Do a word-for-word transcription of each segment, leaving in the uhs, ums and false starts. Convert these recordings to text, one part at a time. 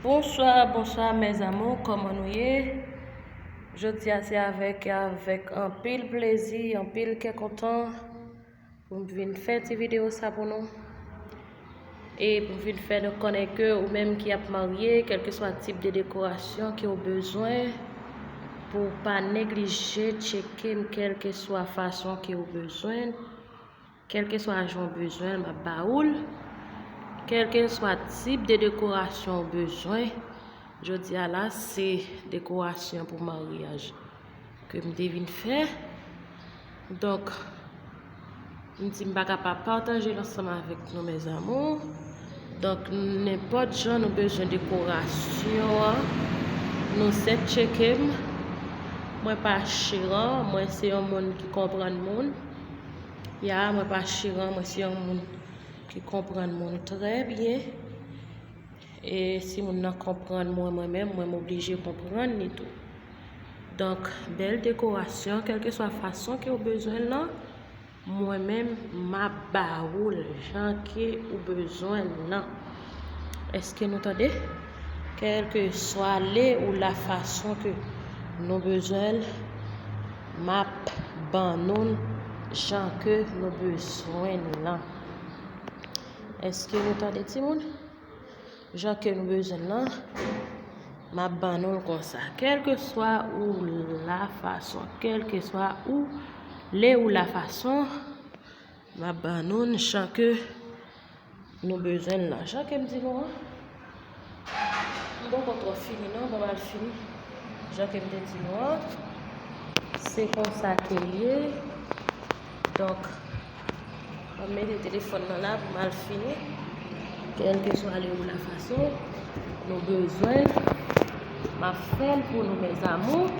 Bonswa, bonswa, mes amours, kòman nou ye? Jodi a se avèk, avèk anpil plezi, anpil kè kontan pou m vin fè ti videyo sa pou nou. E pou m vin fè nou konnen ke ou menm ki ap marye, kèlkeswa tip de dekorasyon ke ou bezwen, pou w pa neglije tcheke m, kèlkeswa fason ke ou bezwen, kèlkeswa jan w bezwen l, m ap ba ou l. Kèlkeswa tip de dekorasyon w bezwen, jodi a la, se dekorasyon pou maryaj ke m te vin fè. Donk, m di m pa kapab pataje l ansanm avèk nou, mes amours. Donk, nenpòt jan nou bezwen dekorasyon an, nou sèt tcheke m. Mwen pa chiran, mwen se yon moun ki konprann moun. Ya, mwen pa chiran, mwen se yon moun ki konprann moun trè byen. E si moun nan konprann mwen, mwen menm, mwen m oblije konprann li tou. Donk, bèl dekorasyon, kèlkeswa fason ke w bezwen l lan, mwen menm, m ap ba ou l jan ke ou bezwen l lan. Èske nou tande? Kèlkeswa le ou la fason ke nou bezwen l, m ap ban nou l jan ke nou bezwen l lan. Èske nou tande, timoun? Jan ke nou bezwen l lan, m ap ban nou l konsa. Kèlkeswa ou la fason, kèlkeswa ou le ou la fason, m ap ban nou l jan ke nou bezwen l lan. Jan ke m di nou an, m poko twò fini non, ban m al fini. Jan ke m te di nou an, se konsa ke l ye. Donk, m ap mete telefòn nan la pou m al fini. Kèlkeswa le ou la fason nou bezwen l, m ap fè l pou nou, mes amours.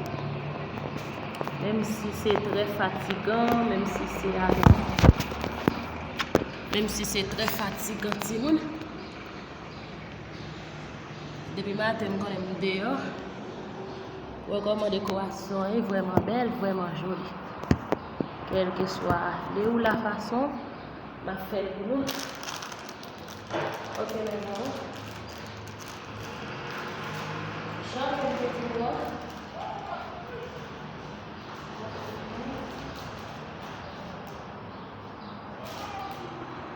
Menm si se trè fatigan, menm si se avèk, menm si se trè fatigan, timoun. Depi maten, m konnen m deyò. Wè kòman dekorasyon an ye, vrèman bèl, vrèman joli. Kèlkeswa le ou la fason, m ap fè l pou nou. Ok, mes amours. Jan ke m te di nou an.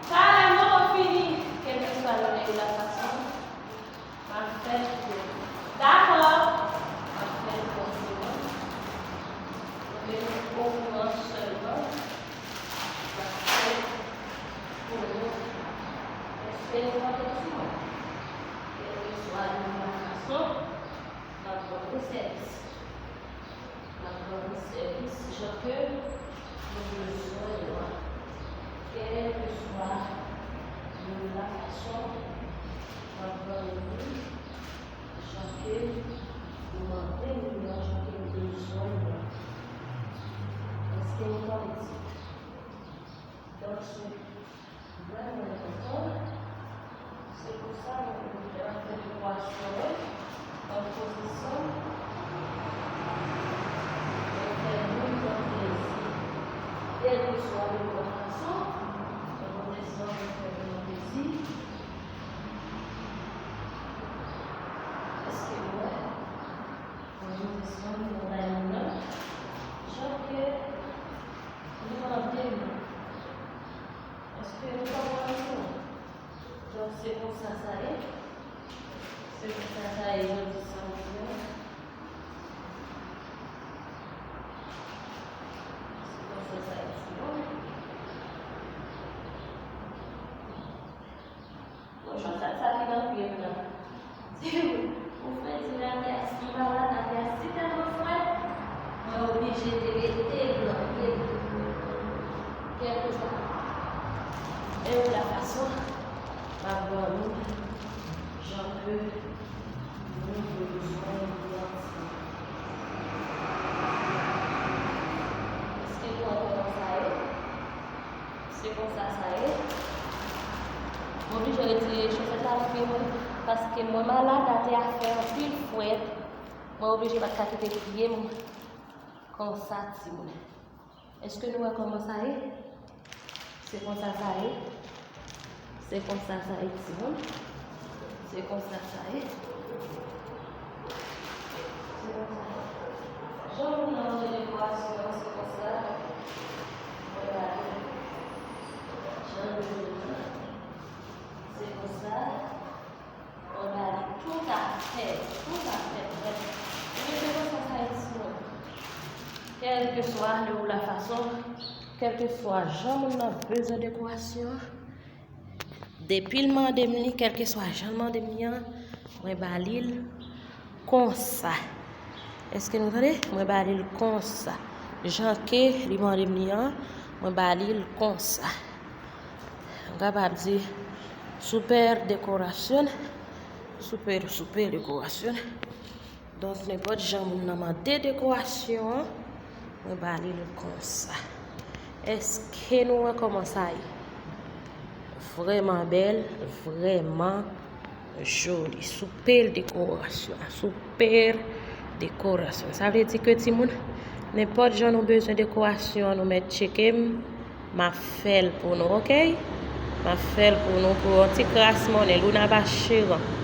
Talè m poko fini. Kèlkeswa le ou la fason, m ap fè l pou nou. Dakò. M ap fè l pou nou. Mete nou okouran sèlman. M ap fè l pou nou. Èske nou kontan, timoun? Kèlkeswa nou la fason, m ap ban nou sèvis. M ap ban nou sèvis jan ke nou bezwen yo a. Kèlkeswa nou la fason, m ap ban nou li jan ke nou mande nou yo a, jan ke nou bezwen yo a. Èske nou konekte? Donk, se vrèman enpòtan. Se pou sa, mwen, mwen fè dekorasyon an an pozisyon. Mwen fè moun pran plezi. Kèlkeswa dekorasyon, an pozisyon, mwen fè moun pran plezi. Èske nou wè? An pozisyon, mwen bay moun nan. Jan ke nou mande nou. Èske nou konprann nou? Donk, se konsa sa ye. Se konsa sa ye, jodi samdi an. Se konsa sa ye, timoun. Bon, chosèt sa ki nan pye m nan. Ou fredi, lari a si malad, lari a si tèlman frèt, mwen oblije te mete l nan pye m. Kèlkeswa. E ou la fason, m ap ban nou jan ke nou bezwen l. Èske nou wè kòman sa ye? Se konsa sa ye. Mwen oblije retire chosèt la nan pye mwen, paske mwen malad, atè a fè anpil frèt. Mwen oblije pa t ka kite pye m konsa, timoun. Èske nou wè kòman sa ye? Se konsa sa ye. Se konsa sa ye, timoun. Se konsa sa ye. Hey, konsa fèt fèt. Mwen te konsa sa isi mwen. Kèlkeswa lè ou la fason, kèlkeswa jan moun nan bezwen dekorasyon, depi l mande m li, kèlkeswa jan l mande m li an, mwen ba li l konsa. Èske nou tande? Mwen ba li l konsa. Jan ke li mande m li an, mwen ba li l konsa. M kapab di super dekorasyon, super, super dekorasyon. Donk, nenpòt jan moun nan mande dekorasyon an, mwen ba li l konsa. Èske nou wè kòman sa ye? Vrèman bèl, vrèman joli. Super dekorasyon, super dekorasyon. Sa vle di ke timoun, nenpòt jan nou bezwen dekorasyon, nou mèt tcheke m. M ap fè l pou nou, oke? M ap fè l pou nou pou yon ti kras monnen. Luna Bacheran.